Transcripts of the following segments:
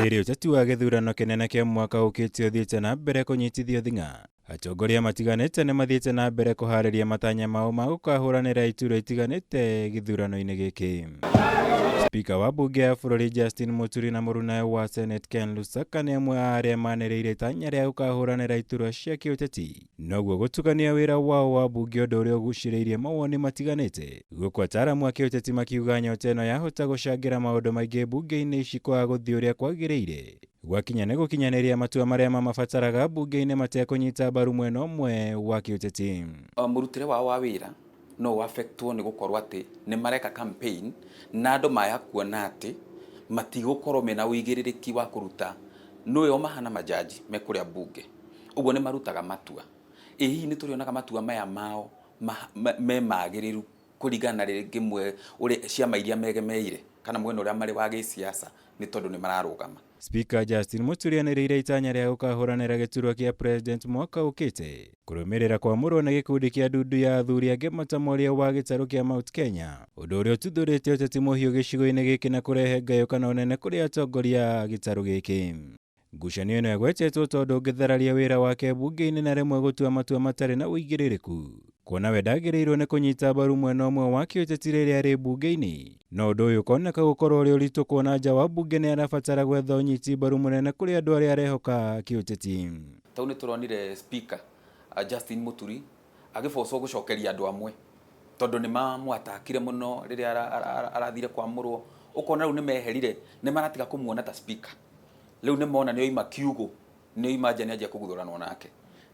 Rĩrĩ ũteti wa gĩthurano kĩnene kĩa mwaka ũkĩte ũthiĩte na mbere kũnyitithio thing'a, atongoria matiganĩte nĩ mathiĩte na mbere kũharĩria matanya mao ma gũkahũranĩra iturwa itiganĩte gĩthurano-inĩ gĩkĩ. Spika wa bunge ya bũrũri Justin Muturi na mũrunawe wa Senate Ken Lusaka nĩ amwe a arĩa manĩrĩire itanya rĩa gũkahũranĩra iturwa cia kĩũteti, noguo gũtukania wĩra wao wa bunge, ũndũ ũrĩa ũgucĩrĩirie mawoni matiganĩte, gũkũ ataaramu a kĩũteti makiuga nyota ĩno yahota gũcangĩra maũndũ maingĩ bunge-inĩ ici kwaga gũthiĩ ũrĩa kwagĩrĩire gwakinya nĩ gũkinyanĩria matua marĩa mamabataraga bunge-inĩ matekũnyita mbaru mwena ũmwe wa kĩũteti. Mũrutĩre wao wa wĩra no affectwo nĩ gũkorwo atĩ nĩ mareka campaign na andũ maya kuona atĩ matigũkorwo mena ũigĩrĩrĩki wa kũruta nĩwe o mahana majaji me kũrĩa bunge. Ũguo nĩ marutaga matua. Ĩ hihi nĩ tũrĩonaga matua maya mao me magĩrĩru kũringana na rĩngĩ mwe ũrĩa ciama iria megemeire kana mwena ũrĩa marĩ wa gĩsiasa, nĩ tondũ nĩ mararũgama. Speaker Justin Muturi anĩrĩire itanya rĩa gũkahũranĩra gĩturwa kĩa president mwaka ũkĩte, kũrũmĩrĩra kwamũrwo nĩ gĩkundi kĩa ndundu ya athuri angĩ matamũria wa gĩtarũ kĩa Mount Kenya, ũndũ ũrĩa ũtuthũrĩte ũteti mũhiũ gĩcigo-inĩ gĩkĩ na kũrehe ngayũkano nene kũrĩ atongoria a gĩtarũ gĩkĩ. Ngucanio ĩno ĩgwetetwo tondũ ũngĩthararia wĩra wake bunge-inĩ na rĩmwe gũtua matua matarĩ na ũigĩrĩrĩku, kuona we ndagĩrĩirwo nĩ kũnyita mbaru mwena ũmwe wa kĩũteti rĩrĩa arĩ bunge-inĩ, no ũndũ ũyũ ũkoneka gũkorwo ũrĩ ũritũ kuona nja wa bunge nĩ arabatara gwetha ũnyiti mbaru mũnene kũrĩ andũ arĩa arehoka kĩũteti. Tau nĩ tũronire Speaker Justin Muturi agĩbocwo gũcokeria andũ amwe tondũ nĩ mamwatakire mũno rĩrĩa arathire kwamũrwo. Ũkona rĩu nĩ meherire, nĩ maratiga kũmuona ta speaker. Rĩu nĩ mona nĩ oima kiugũ, nĩ oima nja, nĩ anjia kũguthũranwo nake.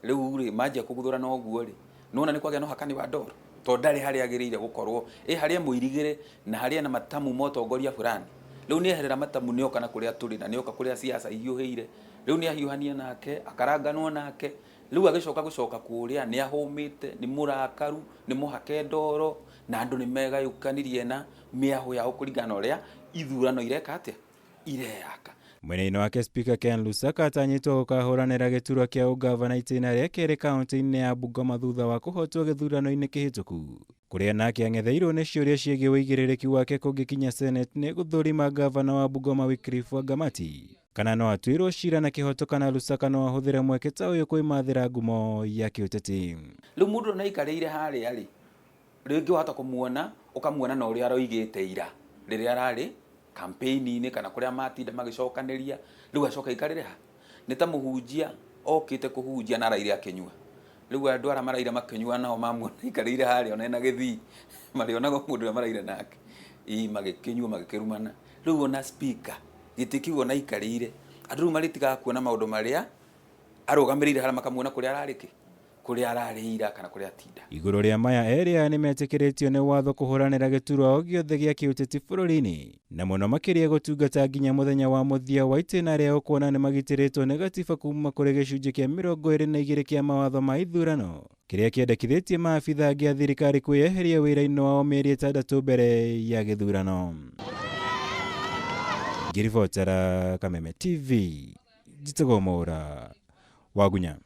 Rĩu rĩ manjia kũguthũrana ũguo rĩ, nĩwona nĩ kwagĩa na ũhakani wa ndoro, tondũ ndarĩ harĩa agĩrĩire gũkorwo ĩ harĩa mũirigĩre na harĩa na matamu ma ũtongoria fulani. Rĩu nĩ eherera matamu, nĩ oka na kũrĩa tũrĩ na nĩ oka kũrĩa siasa ihiũhĩire. Rĩu nĩ ahiũhania nake, akaranganwo nake. Rĩu agĩcoka gũcoka kũrĩa nĩ ahũmĩte, nĩ mũrakaru, nĩ mũhake ndoro, na andũ nĩ megayũkanirie na mĩahũ yao kũringana na ũrĩa ithurano ireka atĩa, ireyaka. Mwena-inĩ wake, Speaker Ken Lusaka atanyĩtwo gũkahũranĩra gĩturwa kĩa ũgavana itĩna rĩa kerĩ kaunti-inĩ ya Bungoma thutha wa kũhotwo gĩthurano-inĩ kĩhĩtũku, kũrĩa nake ang'etheirwo nĩ ciũria ciĩgiĩ ũigĩrĩrĩki wake kũngĩkinya Senate nĩ gũthũrima gavana wa Bungoma Wycliffe Wangamati kana no atuĩrwo cira na kĩhoto, kana Lusaka no ahũthĩre mweke ta ũyũ kwĩmathĩra ngumo ya kĩũteti. Rĩu mũndũ ũrĩa aikarĩire harĩa rĩ, rĩngĩ wahota kũmuona, ũkamuona na ũrĩa aroigĩte ira rĩrĩa ararĩ campaign-inĩ kana kũrĩa matinda magĩcokanĩria. Rĩu acoka aikarĩre ha? Nĩ ta mũhunjia okĩte kũhunjia na araire akĩnyua. Rĩu andũ arĩa maraire makĩnyua nao mamuona aikarĩire harĩa ona ena gĩthii, marĩonaga mũndũ ũrĩa maraire nake ii magĩkĩnyua magĩkĩrumana. Rĩu ona speaker gĩtĩ kĩu ona aikarĩire, andũ rĩu marĩtigaga kuona maũndũ marĩa arũgamĩrĩire harĩa, makamuona kũrĩa ararĩ kĩ, kũrĩa ararĩ ira kana kũrĩa atinda. Igũrũ rĩa maya, erĩ aya nĩ metĩkĩrĩtio nĩ watho kũhũranĩra gĩturwa o gĩothe gĩa kĩũteti bũrũri-inĩ, na mũno makĩria gũtungata nginya mũthenya wa mũthia wa itĩna rĩao, kuona nĩ magitĩrĩtwo nĩ gatiba kuma kũrĩ gĩcunjĩ kĩa 22 kĩa mawatho ma ithurano kĩrĩa kĩendekithĩtie maabitha angĩ a thirikari kwĩyeheria wĩra-inĩ wao mĩeri 6 mbere ya gĩthurano. Ngĩribotera Kameme TV, njĩtagwo Mwaũra Wagunya.